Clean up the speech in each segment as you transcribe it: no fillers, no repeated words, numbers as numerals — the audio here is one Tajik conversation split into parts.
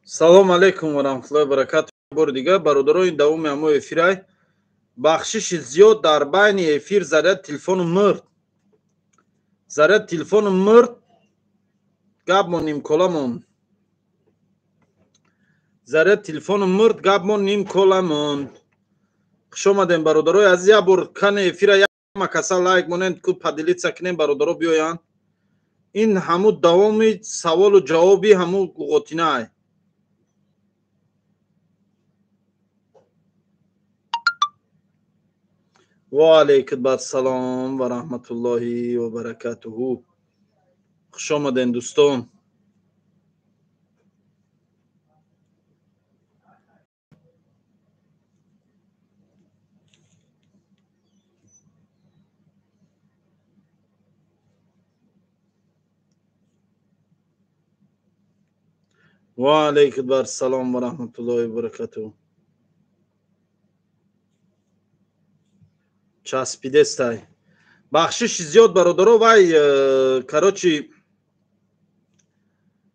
Салом алейкум ва раҳматуллоҳи ва баракатуҳ. Бори дигар бародаро, ин давоми ҳамо эфирай. Бахшиши зиёд дар байни эфир заряд телефону мурд. Заряд телефону мурд. Гапмон нимколамон. Заряд телефону мурд, гапмон нимколамон. Хуш омадем бародарои азиз. Як бор кани эфира яма каса лайк монед, ку поделиться кунем, бародаро биёянд. Ин ҳаму давоми саволу ҷавоби ҳаму луғотинай. Ва алейкум ассалом ва раҳматуллоҳи ва баракатуҳу. Хуш омадем дӯстон. Ва алейкум ассалом ва раҳматуллоҳи ва баракатуҳу. Часпидестай. Бахшиши зиёд бародаро, вай короче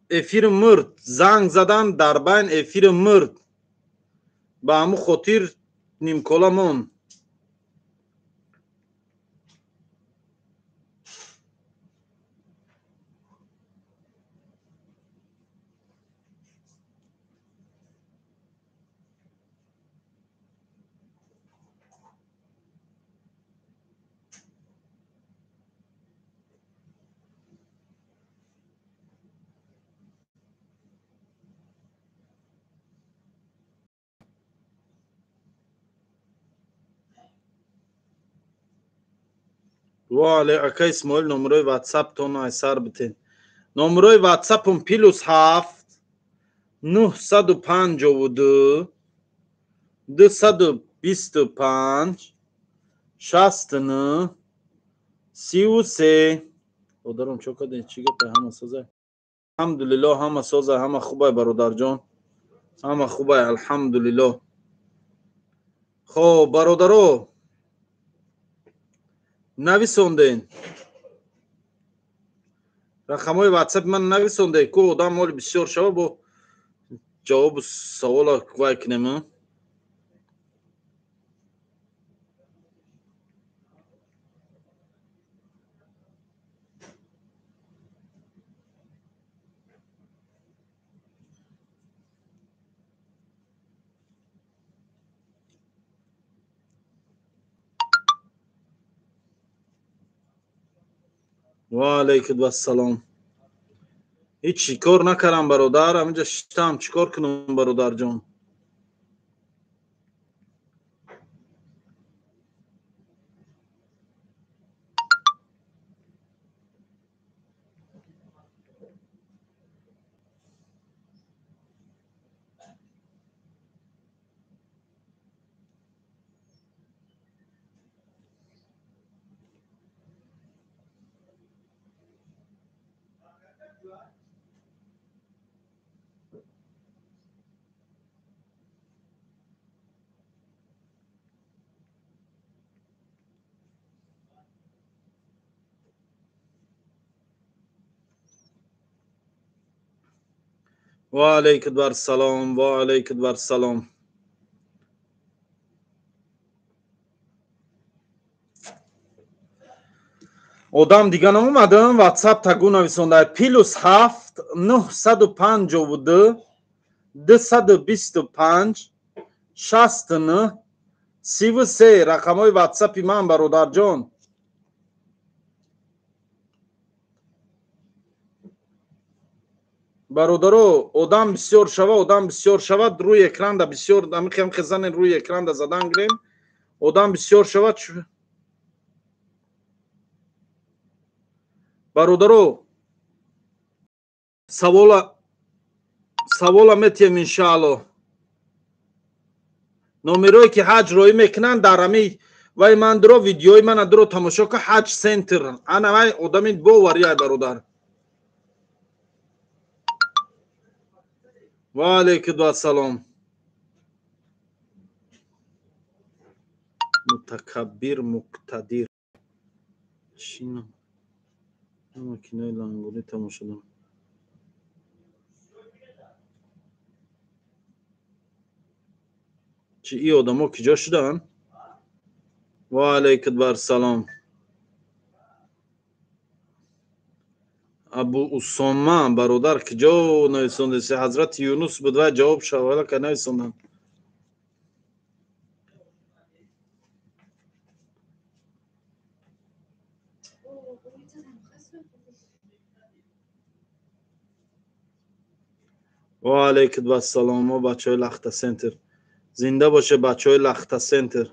эфир мурд, занг задан дар байн эфир мурд. Ба ҳамун хотир нимкола монд. Ва ака Исмоил, номерои ватсаптон айсар битен. Номерои ватсапум +7 952 225 69 33. Одаром чо каден, чӣ гапай, ҳама созай? Алҳамдулиллоҳ, ҳама созай, ҳама хубай бародарҷон. Ҳама хубай, алҳамдулиллоҳ. Хоб бародаро, нависонден. Рақамҳои ватсапи ман нависонде, ку одам моли бисёр шава, бо ҷавобу савола вай кунем. Ва алейкум ассалом. Ҳеҷ чӣ кор накардам бародар, ҳаминҷа шиштам, чӣ кор кунам бародарҷон? Ва алейкум ассалом, ва алейкум ассалом. Одам дига наомадам, ватсап тагу нависонда +7 952 225 69 33 рақамҳои ватсапи ман бародарҷон. Бародаро, одам бисёр шава, одам бисёр шавад, рӯи экранда бисёр, ҳамихе занен рӯи экранда задан гирем, одам бисёр шавад. Бародаро, савола метиҳем иншааллоҳ. Номерое ки ҳаҷ роӣ мекунанд дар ҳами вай ман дуро видеои мана дуро тамошо кун, ҳаҷ центр. Ана вай одами боварӣ ай бародар. Ва алейкум ассалом. Мутакаббир муқтадир. Чӣ ном? Кинои лангурӣ тамошо дорам. Чи и одамо киҷо шуданд? Ва алайкум барсалом. Абу Усома бародар киҷо нависондаси? Ҳазрати Юнус буд ва ҷавоб шавала ка нависонданд. Ва алайкум вассалом. Мо бачаҳои Лахта Сентр. Зинда боше бачаҳои Лахта Сентр.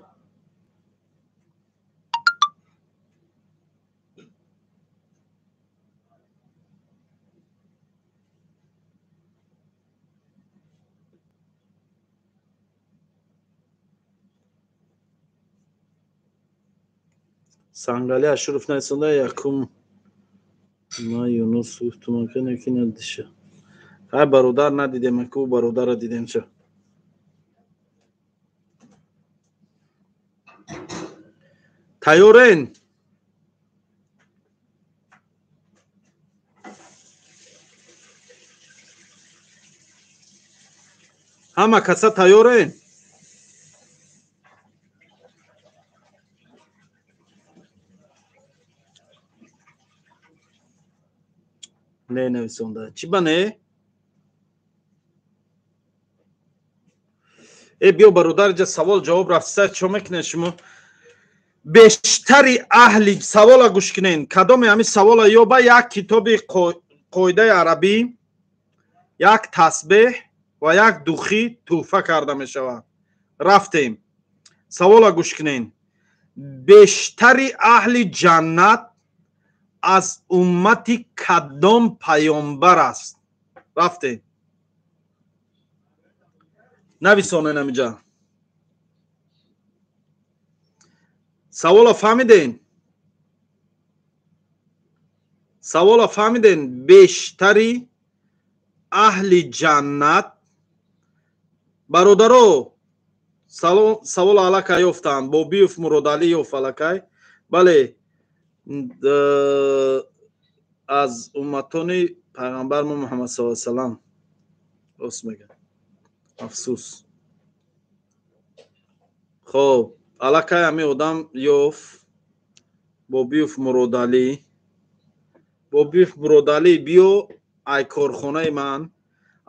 Сангали Ашуров нависонда якум ма Юнус гуфтумака неки надиша. Ай бародар надидем, ку бародара дидем ча. Тайёрен? Ҳама каса тайёрен? Не нависонда. Чӣ ба не? Э биё бародар, ҷа савол ҷавоб рафтиса, чо мекунед шумо? Бештари аҳли савола гӯш кунед. Кадоме ҳамин савола ёба, як китоби қоидаи арабӣ, як тасбеҳ ва як духӣ тӯҳфа карда мешавад. Рафтем. Савола гӯш кунед. Бештари аҳли ҷаннат аз уммати кадом паёмбар аст? Рафтем. Нависонен ҳамиҷа. Савола фаҳмиден? Савола фаҳмиден? Бештари аҳли ҷаннат, бародаро, савола аллакай ёфтанд. Бобиев Муродалӣ ёфт аллакай. Бале, аз умматони пайғамбар мо Муҳаммад саллаллоҳу алайҳи васаллам. Рост мегӯяд. Афсӯс. Хоб, аллакай ҳамин одам ёфт. Бобиев Муродалӣ. Бобиев Муродалӣ, биё ай корхонаи ман,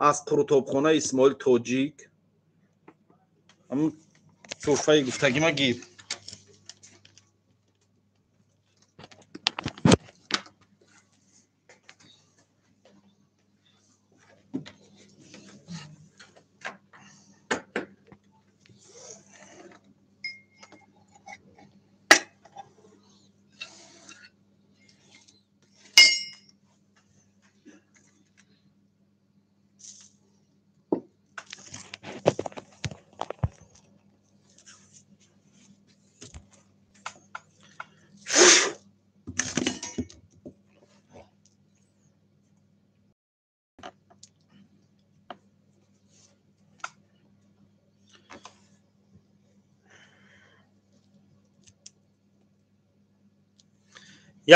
аз қурутобхонаи Исмоил Тоҷик. Ҳамун тӯҳфаи гуфтагима гир.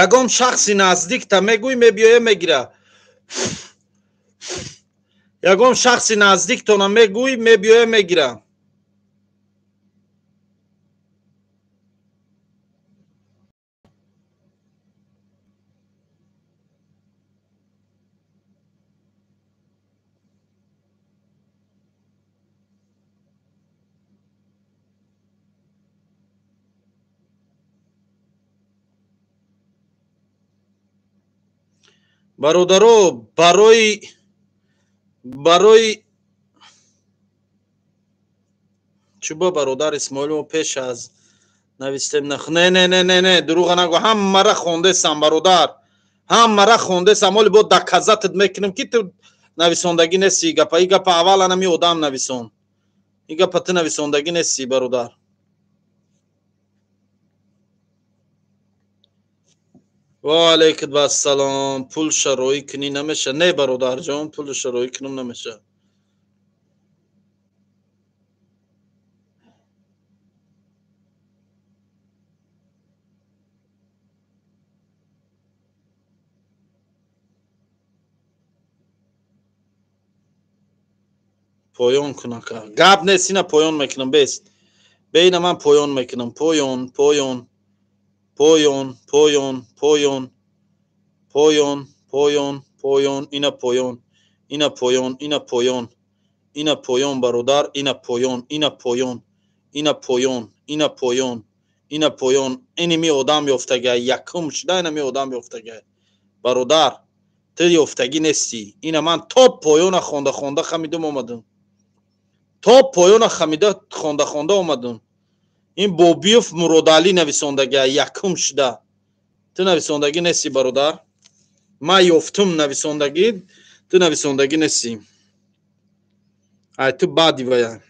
Ягон шахси наздикта мегӯй, мебиёя мегира. Ягон шахси наздиктона мегӯй, мебиёя мегира. Бародаро, барои чуба бародар Исмоилово пеш аз навистем нах. Не, не, не, не, не, дурӯға нагӯ. Ҳаммара хондесам, бародар. Ҳаммара хондесам. Оли бо доказатат мекунем ки ту нависондагӣ нести гапа. И гапа аввал анами одам нависон. И гапа ту нависондагӣ нести, бародар. Ва алайкум ассалом. Пул шароӣ кунӣ намеша? Не, бародарҷон, пул шароӣ кунам намеша. Поён кунака. Гап нест, ина поён мекунам, бест. Бе ина ман поён мекунам. Поён, поён. Поён, поён, поён. Поён, поён, поён, ина поён. Ина поён, ина поён. Ина поён, бародар, ина поён, ина поён. Ина поён, ина поён. Ина поён. Иними одам ёфтага, якум шуда инами одам ёфтага. Бародар, ту ёфтагӣ нестӣ. Ина ман то поёна хонда хонда хамидум омадам. То поёна хамида хонда хонда омадам. Ин Бобиев Муродалӣ нависондага, якум шуда. Ту нависондагӣ нестӣ, бародар. Ман ёфтум нависондагӣ, ту нависондагӣ нестӣ. Ай ту баъди вая.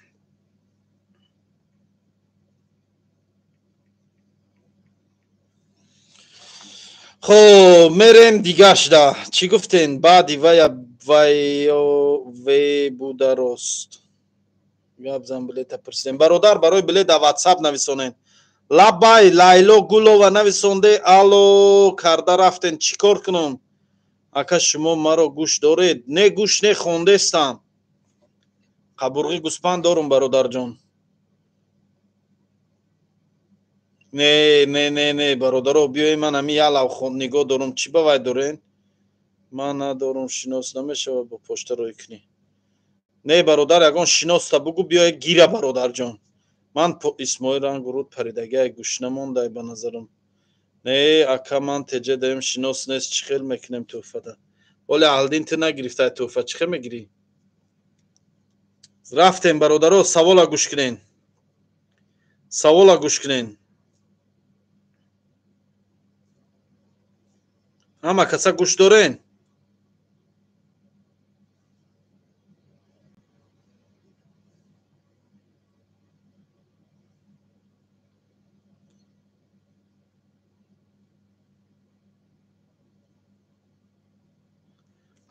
Хоб, мерем дигашда. Чӣ гуфтен? Баъди вая вайо ве буда рост. Гап зан, билета пурсидем. Бародар, барои билет дар WhatsApp нависонен. Лабай Лайло Гулова нависонде, алло карда рафтен. Чӣ кор кунам? Ака, шумо маро гӯш доред? Не, гӯш не, хондестам. Қабурғи гӯспанд дорум, бародарҷон. Не, не, не, не, бародаро, биёед, ман ҳамин як лав нигоҳ дорум. Чӣ ба вай дорен? Ман надорум, шинос намешавад бо почта рӯй кунӣ. Не, бародар, ягон шиноста бугу, биёед гира, бародарҷон. Ман Исмоил рангу руд паридагиай, гӯш намондай ба назарам. Не, ака, ман теҷа даем, шинос нест, чӣ хел мекунем тӯҳфада? Оле алдин ту нагирифтай тӯҳфа, чӣ хел мегирӣ? Рафтем, бародаро, савола гӯш кунен. Савола гӯш кунен. Ҳама каса гӯш дорен?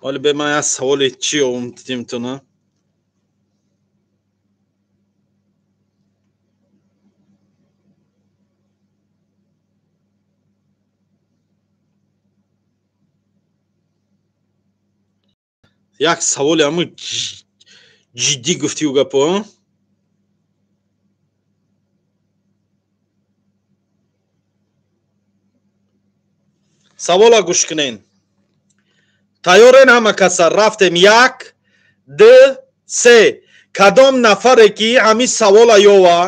Оле бе ман як саволе чӣ ёвум дидимтона? Як саволе ҳамун ҷиддӣ гуфтию гапо. Савола гӯш кунен. Тайёрен ҳама каса? Рафтем. Як, ду, се. Кадом нафаре ки ҳамин савола ёва,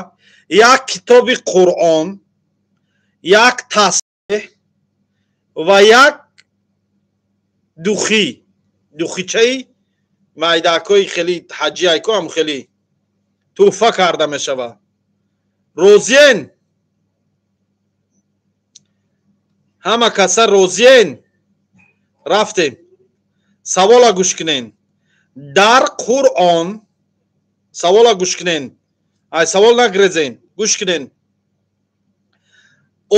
як китоби Қуръон, як тасбеҳ ва як духӣ, духичаи майдакҳои хеле ҳаҷиайко ҳам хеле тӯҳфа карда мешавад. Розиен? Ҳама каса розиен? Рафтем. Савола гӯш кунен. Дар Қуръон савола гӯш кунен. Ай савол нагрезен, гӯш кунен.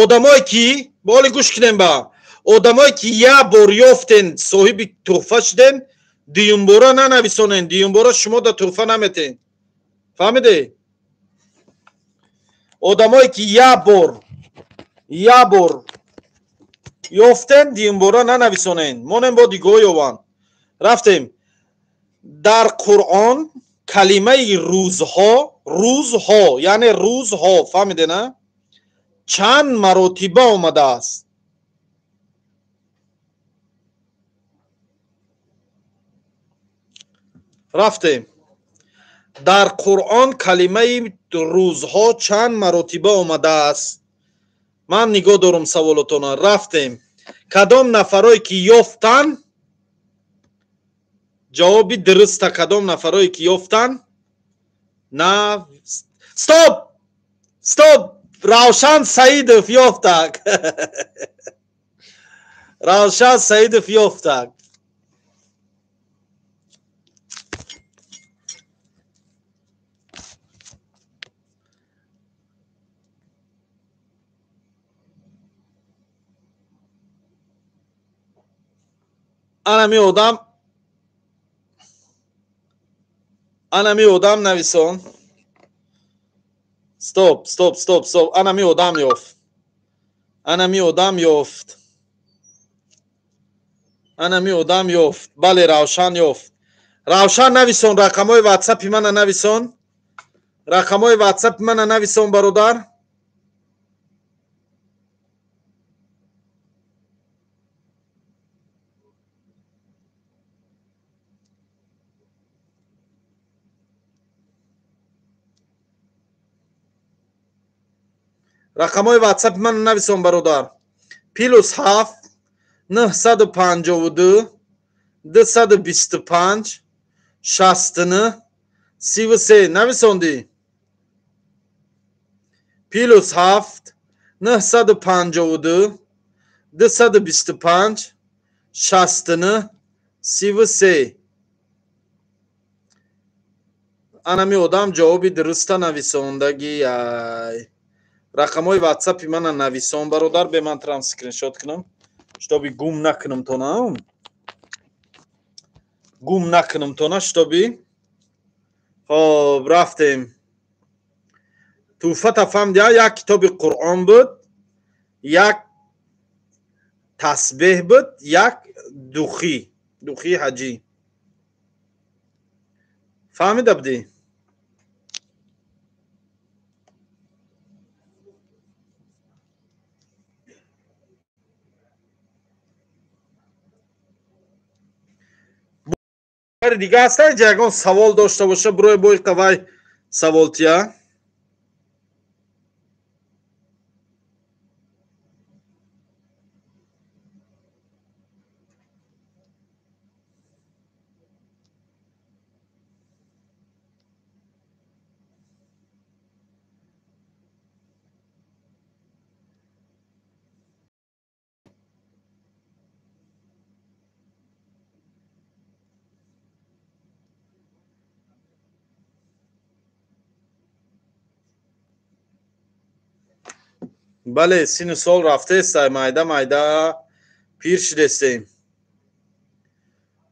Одамое ки боли гӯш кунен, ба одамое ки як бор ёфтен, соҳиби тӯҳфа шуден, дуюмбора нанависонен, дуюмбора шумо да тӯҳфа наметен. Фаҳмиде? Одамое ки як бор ёфтен, дуюмбора нанависонен. Монем бо дигоҳ ёванд. Рафтем. Дар Қуръон калимаи рӯзҳо, рӯзҳо, яъне рӯзҳо, фаҳмиде на? Чанд маротиба омадааст? Рафтем. Дар Қуръон калимаи рӯзҳо чанд маротиба омадааст? Ман нигоҳ дорум саволотона. Рафтем. Кадом нафарое ки ёфтан, ҷавоби дуруста, кадом нафарое ки ёфтан? На, стоп! Стоп! Равшан Саидов ёфтак. Равшан Саидов ёфтак. Анами одам, анами одам нависон. Стоп, стоп, стоп, стоп. Анами одам ёфт. Анами одам ёфт. Анами одам ёфт. Бале, Равшан ёфт. Равшан нависон, рақамҳои ватсапи мана нависон. Рақамҳои ватсапи мана нависон, бародар. Рақамҳои ватсапи мана нависон, бародар. +7 952 225 69 33 нависондӣ? +7 952 225 69 33. Анами одам ҷавоби дуруста нависондагӣ. Ай, рақамҳои ватсапи мана нависон, бародар. Бе ман трам скриншот кунам, чтобы гум накунам тона. Гум накунам тона, чтобы. Хоб, рафтем. Тӯҳфата фаҳмдия, як китоби Қуръон буд, як тасбеҳ буд, як духӣ, духии ҳаҷӣ. Фаҳмида будӣ? Дига ҳаста инҷа ягон савол дошта боша, бирои бои қавай саволтия. Бале, сину сол рафтеста, майда майда пир шудестем.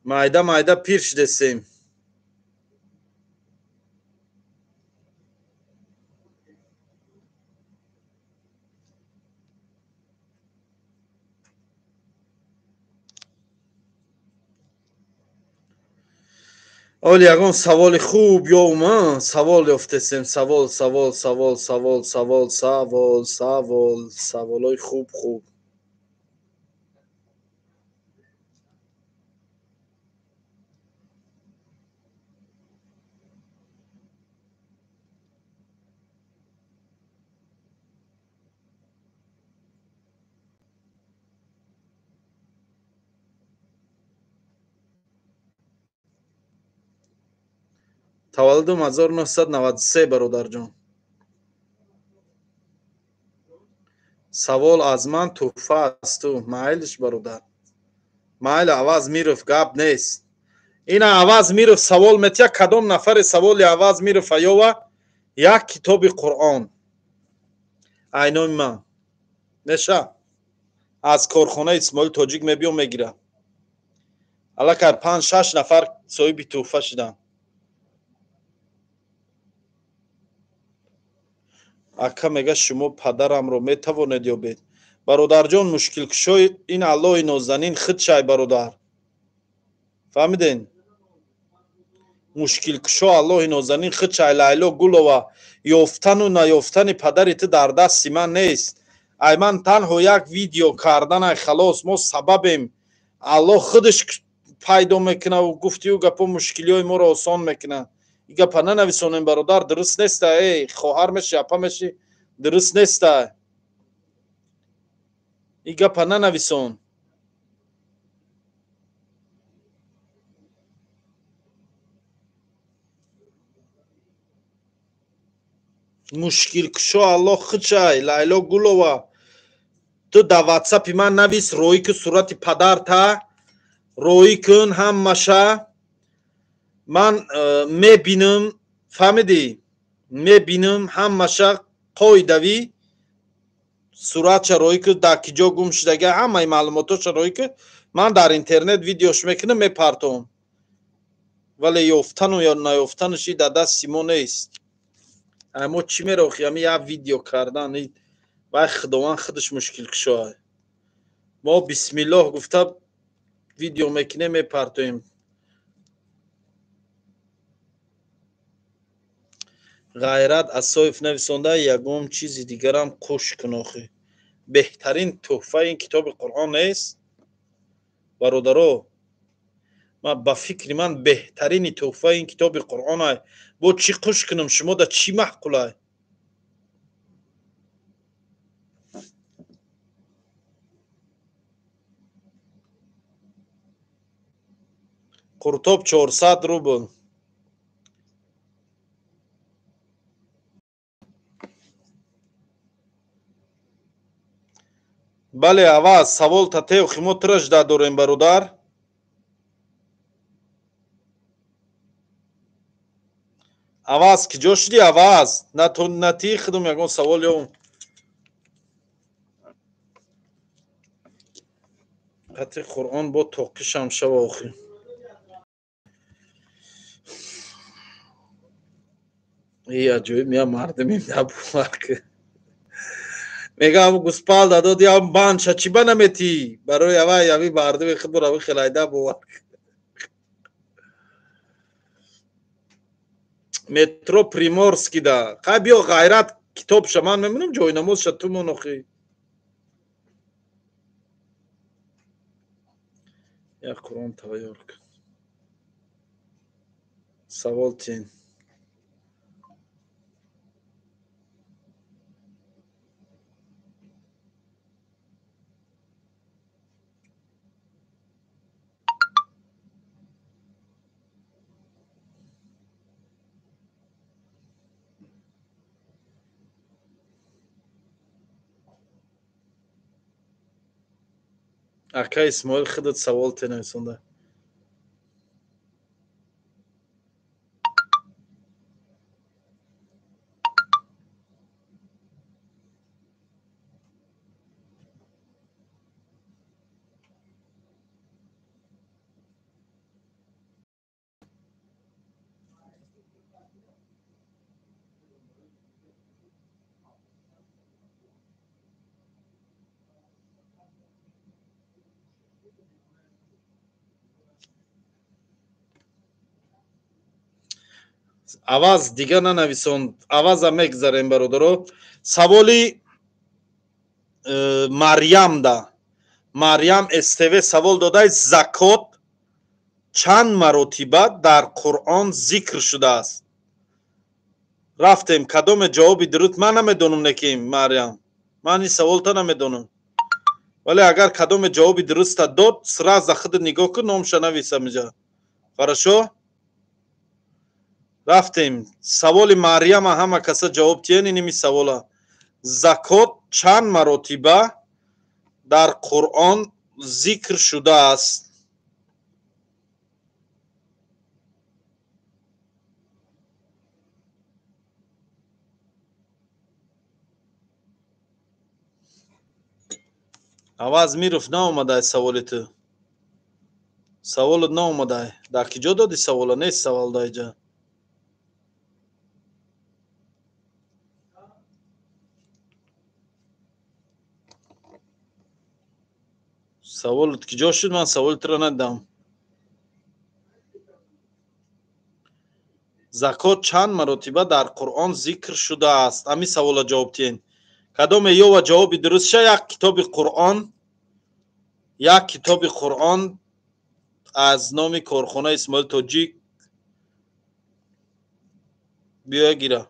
Майда майда пир шудестем. Оли ягон саволи хуб ёвма, савол ёфтесем, савол, савол, савол, савол, савол, савол, савол, саволои хуб хуб. Таваллудум 1993, бародарҷон. Савол аз ман, тӯҳфа аз ту. Майлиш, бародар. Майли, Аваз Миров, гап нест. Ина Аваз Миров савол метия, кадом нафаре саволи Аваз Миров аёва як китоби Қуръон. Айноми ман. Меша. Аз корхонаи Исмоил Тоҷик мебиём мегира. Аллакай 5-6 нафар соҳиби тӯҳфа шуданд. Ака мега, шумо падарамро метавонед ёбед? Бародарҷон, мушкилкушои ин Аллоҳи нозанин худшай, бародар. Фаҳмиден? Мушкилкушо Аллоҳи нозанин худшай. Лайло Гулова, ёфтану наёфтани падари ту дар дасти ман нест. Ай ман танҳо як видео карданай, халос. Мо сабабем. Аллоҳ худаш пайдо мекунаву гуфтиу гапо мушкилиҳои моро осон мекунад. И гапа нанависонем, бародар, дуруст неста. Эй, хоҳар меши, апа меши, дуруст неста. И гапа нанависон. Мушкилкушо Аллоҳ худшай. Лайло Гулова, ту дар ватсапи ман навис, роӣ кун сурати падарта, роӣ кун ҳамаша. Ман мебинам, фаҳмидӣ? Мебинам ҳамаша қоидавӣ, суратша роӣ кун, дар ки ҷо гум шудага, ҳамаи маълумотоша роӣ кун. Ман дар интернет видеош мекунам, мепартом. Вале ёфтану ё наёфтанаш и дар дасти мо нест. Ай мо чӣ мерохи? Ами як видео кардан, вай Худованд худаш мушкилкушоа. Мо бисмиллоҳ гуфта видео мекунем, мепартоем. Ғайрат Асоев нависонда, ягон чизи дигарам қуш кун охи. Беҳтарин тӯҳфа ин китоби Қуръон нест? Бародаро, ман ба фикри ман беҳтарини тӯҳфа ин китоби Қуръон ай. Бо чӣ қуш кунам, шумо да чӣ маъқулай? Қуртоб 400 рубл. Бале, аваз савол татео химо тираш да дорем, бародар. Аваз киҷо шудӣ, аваз? На ти худум ягон савол ё қати Қуръон бо тоқишам шава охи. И аҷоиб я мардумим набувак. Мегам гуспал дадод ям банша чӣ ба наметӣ? Барои авай ави мардуми худ рави хелайда бувак. Метро Приморский да. Қай биё ғайрат китобша ман мемонам ҷойнамозша ту мон охи. Я Қуръон тайёр кун. Савол тин. Ака Исмоил худат савол те нависонда. Аваз дига нанависон, аваза мегзарем, бародаро. Саволи Марьям да. Марьям СТВ савол додай, закот чанд маротиба дар Қуръон зикр шудааст? Рафтем, кадоме ҷавоби дуруст ман намедонам, неким Марьям. Ман ин саволта намедонам. Вале агар кадоме ҷавоби дуруста дод, сразу худ нигоҳ кун, номша нависам инҷа. Хорошо? Рафтем. Саволи Марьяма ҳама каса ҷавоб тиен иними савола. Закот чанд маротиба дар Қуръон зикр шудааст? Аваз Миров наомадай саволи ту. Саволат наомадай. Дар киҷо додӣ савола? Нест савол дар инҷа. Саволат киҷо шуд? Ман саволи туро надидам. Закот чанд маротиба дар Қуръон зикр шудааст? Ҳамин савола ҷавоб диҳен. Кадоме ёва ҷавоби дуруст ша, як китоби Қуръон, як китоби Қуръон аз номи корхонаи Исмоил Тоҷик биёя гира.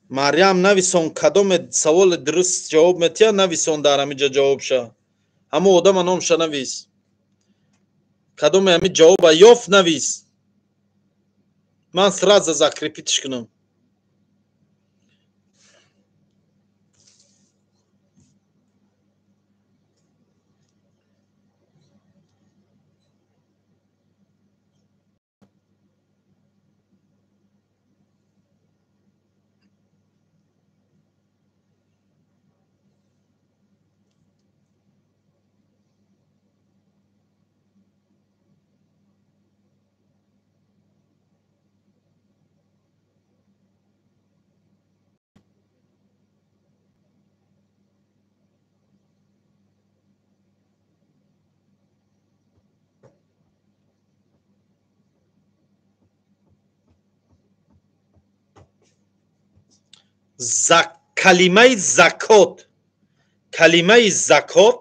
Марьям нависон, кадоме саволи дуруст ҷавоб метиҳад, нависон дар ҳамин ҷо ҷавобша. Ҳамон одама номша навис. Кадоме ҳамин ҷавоба ёфт, навис. Ман сразу закрепить ш кунам. Калимаи закот, калимаи закот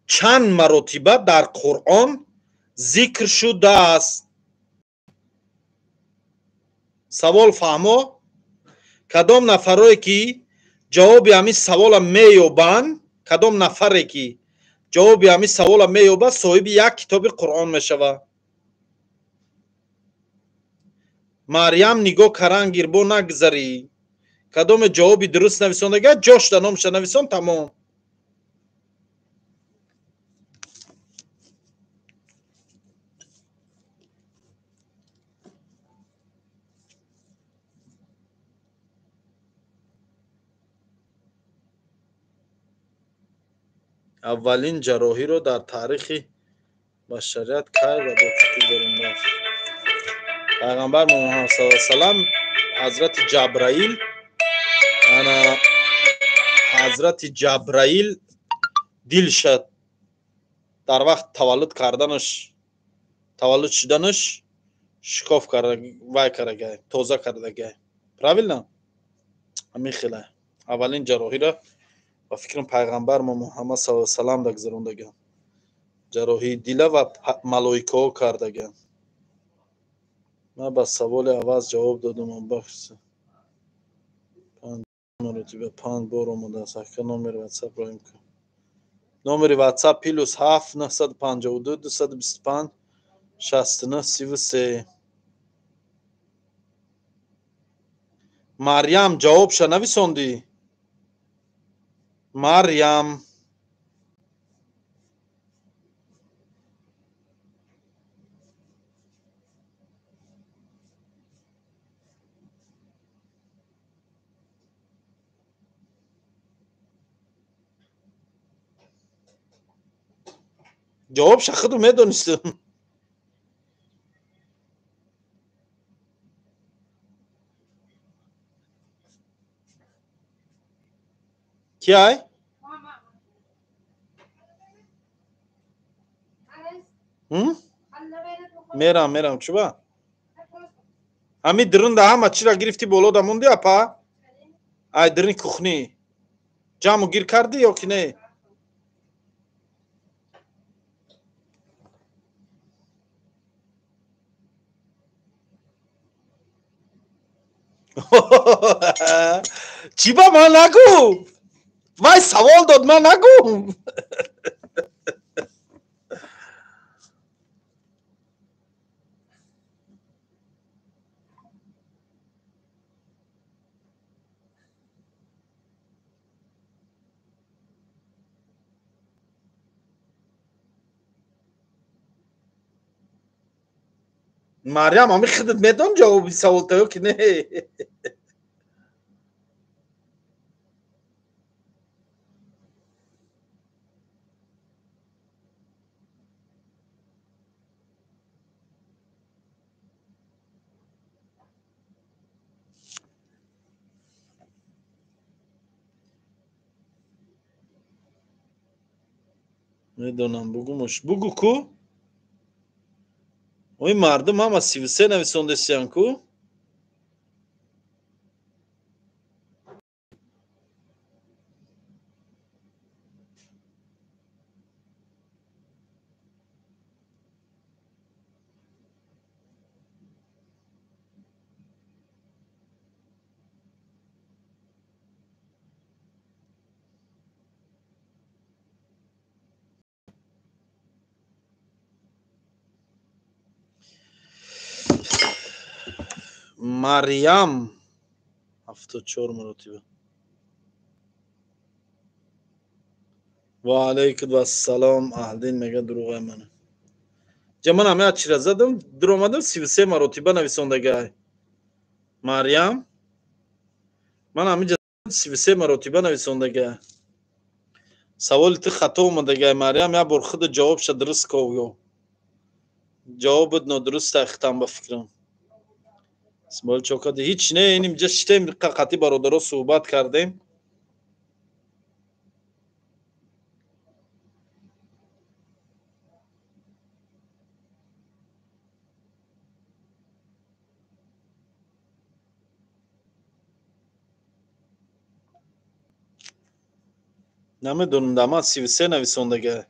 чанд маротиба дар Қуръон зикр шудааст? Савол фаҳмо? Кадом нафарое ки ҷавоби ҳамин савола меёбанд, кадом нафаре ки ҷавоби ҳамин савола меёбад, соҳиби як китоби Қуръон мешавад. Марьям, нигоҳ карангир, бо нагзарӣ. Кадоме ҷавоби дуруст нависондага, ҷошда номша нависон, тамом. Аввалин ҷарроҳиро дар таърихи башарият кай ва бо чӣ гузарондааст? Пайғамбар Муҳаммад саллаллоҳу алайҳи васаллам ҳазрати Ҷабраил, ана ҳазрати Ҷабраил дилша дар вақт таваллуд карданаш, таваллуд шуданаш шикоф карда, вай кардагай, тоза кардагай. Правильно? Ҳамин хела. Аввалин ҷарроҳиро ба фикрам пайғамбар мо Муҳаммад саллаллоҳу алайҳи васаллам дагзарондаган. Ҷарроҳии дила ва малоикаҳо кардаган. Ман ба саволи аваз ҷавоб додам, бахш. 5 маротиба 5 бор омадааст. Ака, номери WhatsApp роим кун. Номери WhatsApp +7 952 225 69 33. Марьям, ҷавобша нависондӣ? Марьям, ҷавобша худу медонистам. Ки ай? Мерам, мерам, чуба? Ҳами дирунда ҳама чира гирифтӣ, боло да монди, апа? Ай дирни кухнӣ. Ҷамъу гир кардӣ ё ки не? Чӣ ба ман нагуфт? Вай савол дод, ман нагуфт. Марьям, ҳами худат медон ҷавоби саволта ё ки не? Медонам, бугумуш. Бугу ку? Ой, мардум ҳама 33 нависондесиян ку? Марьям 74 маротиба. Ва алайкум ассалом. Аҳлдин мега дурӯғай мана. Ҷа ман ҳама чира задам, дуромадам 33 маротиба нависондагай. Марьям, ман ҳаминҷа 33 маротиба нависондагай. Саволи ту хато омадагай, Марьям, як бор худ ҷавобша дуруст ков. Ҷавобат нодуруст хитам ба фикрам. Исмоил чокади ҳеч не, иним ҷа шитем қати бародаро суҳбат кардем. Намедонам, да ман 33 нависондага.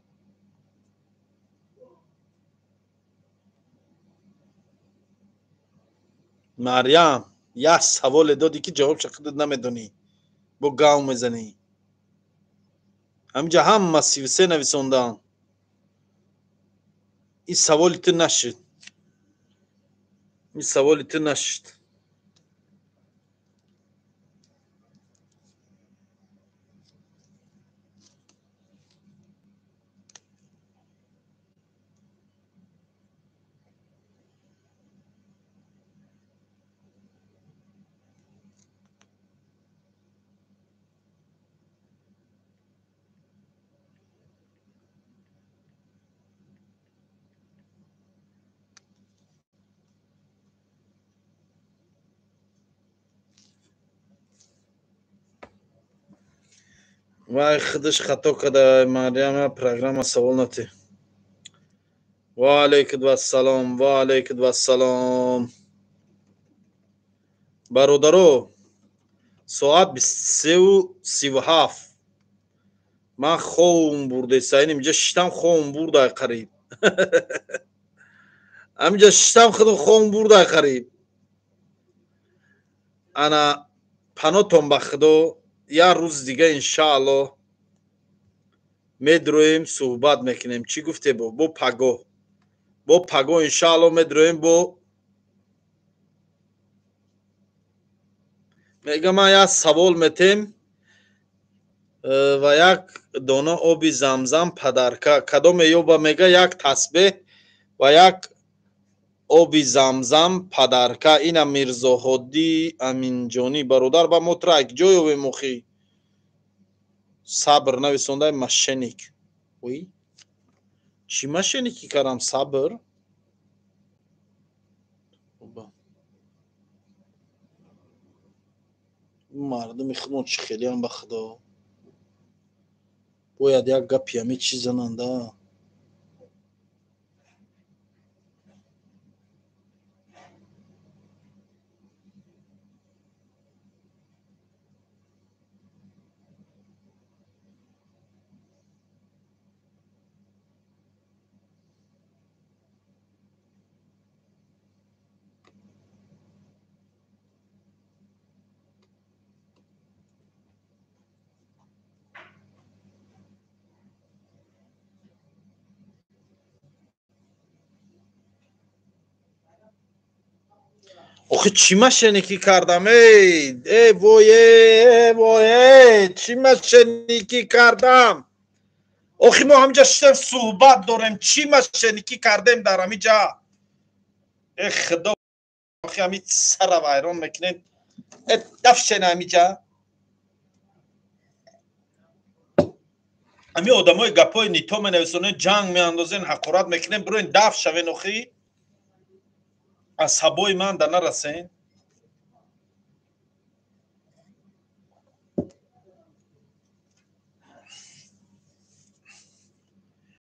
Марьям, як саволе додӣ ки ҷавобша худат намедонӣ. Бо гав мезанӣ. Ҳаминҷа ҳама 33 нависондаанд. Ин саволи ту нашуд. Ин саволи ту нашуд. Вай худаш хато када, Марьяма, программа савол натӣ. Ва алайкум вассалом, ва алайкум вассалом. Бародаро, соат 23:37. Ман ховум бурдеса, ин инҷа шиштам ховум бурда қариб. Ҳаминҷа шиштам худам ховум бурда қариб. Ана панотон ба Худо, як рӯз дига иншааллоҳ медроем, суҳбат мекунем. Чӣ гуфте бо? Бо пагоҳ. Бо пагоҳ иншааллоҳ медроем бо мегам ман як савол метем ва як дона оби замзам падарка. Кадоме ёба мега як тасбеҳ ва як оби замзам падарка. Ина Мирзоҳодӣ Аминҷонӣ бародар ба мо трак ҷой ёбем охи. Сабр нависондай мошенник. Ой, чӣ мошенникӣ кардам сабр? Мардуми худмон чӣ хелиам ба Худо. Бояд як гапи ҳами чиз зананда. Охи чӣ мошенникӣ кардам? Эй, эй вой, эй вой, эй, чӣ мошенникӣ кардам? Охи мо ҳаминҷа шиштем суҳбат дорем. Чӣ мошенникӣ кардем дар ҳаминҷа? Э Худо, охи ҳамин сара вайрон мекунем. Э дафшена ҳаминҷа. Ҳамин одамои гапҳои нито менависонен, ҷанг меандозен, ҳақорат мекунем, бироен даф шавен охи. Аз ҳабои ман да нарасен.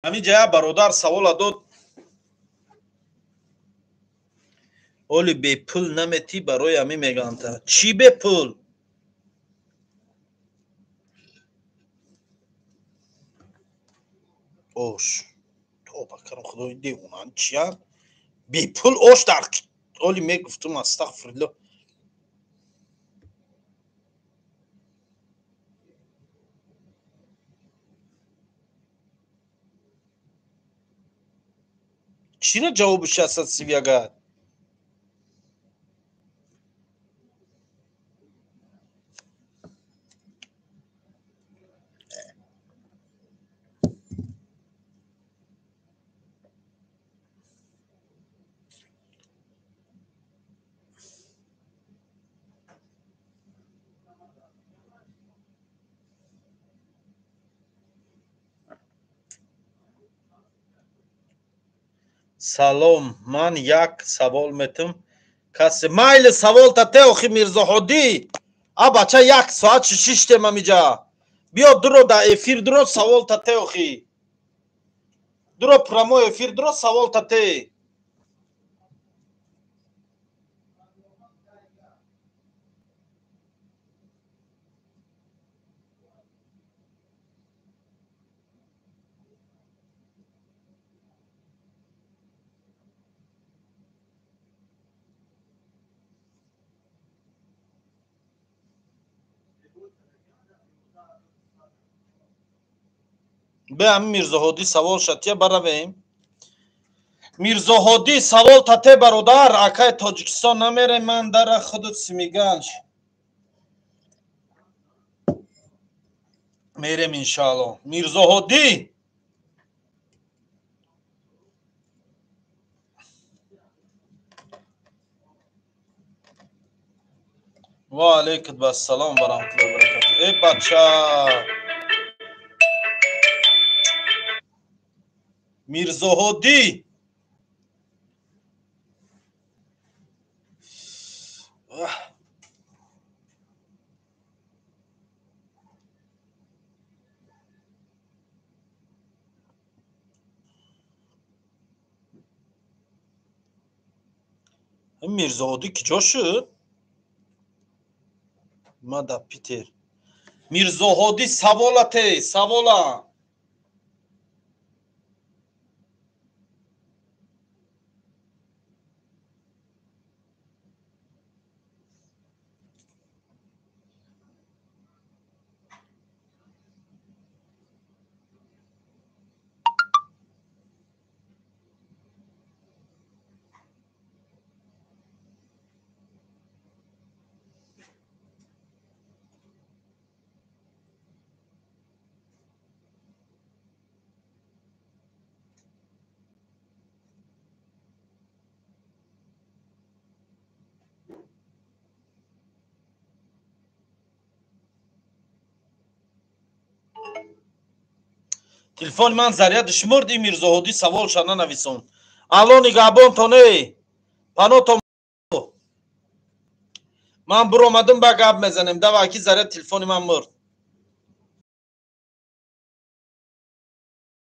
Ҳамин ҷа як бародар савола дод. Оли бепул наметӣ барои ҳамин меганта. Чӣ бепул? Ош. Тоба карам Худои девонан чиян? Бепул ош дар оли мегуфтум астағфируллоҳ. Чира ҷавоби 631? Салом, ман як савол метам. Касе майли савол та те охи Мирзоҳодӣ. А бача як соат шиштем ҳамиҷа. Биё дуро да эфир дуро савол та те охи. Дуро прямой эфир дуро савол та те. Бе ҳамин Мирзоҳодӣ савол шатия баравем. Мирзоҳодӣ савол тате бародар, акай Тоҷикистон намерем, ман дара худут Симиганҷ. Мерем иншаалло. Мирзоҳодӣ ва алайкум ассалом ва раҳматуллоҳи ва баракатуҳ. Э бача Мирзоҳодӣ Мирзоҳодӣ киҷо шуд? Ма да Питер. Мирзоҳодӣ саволате, савола. Телефони ман зарядиш мурд, ин Мирзоҳодӣ саволша нанависон. Алло нигаҳбонтон эй. Панотон ман буромадам ба гап мезанем. Давай ки заряд телефони ман мурд.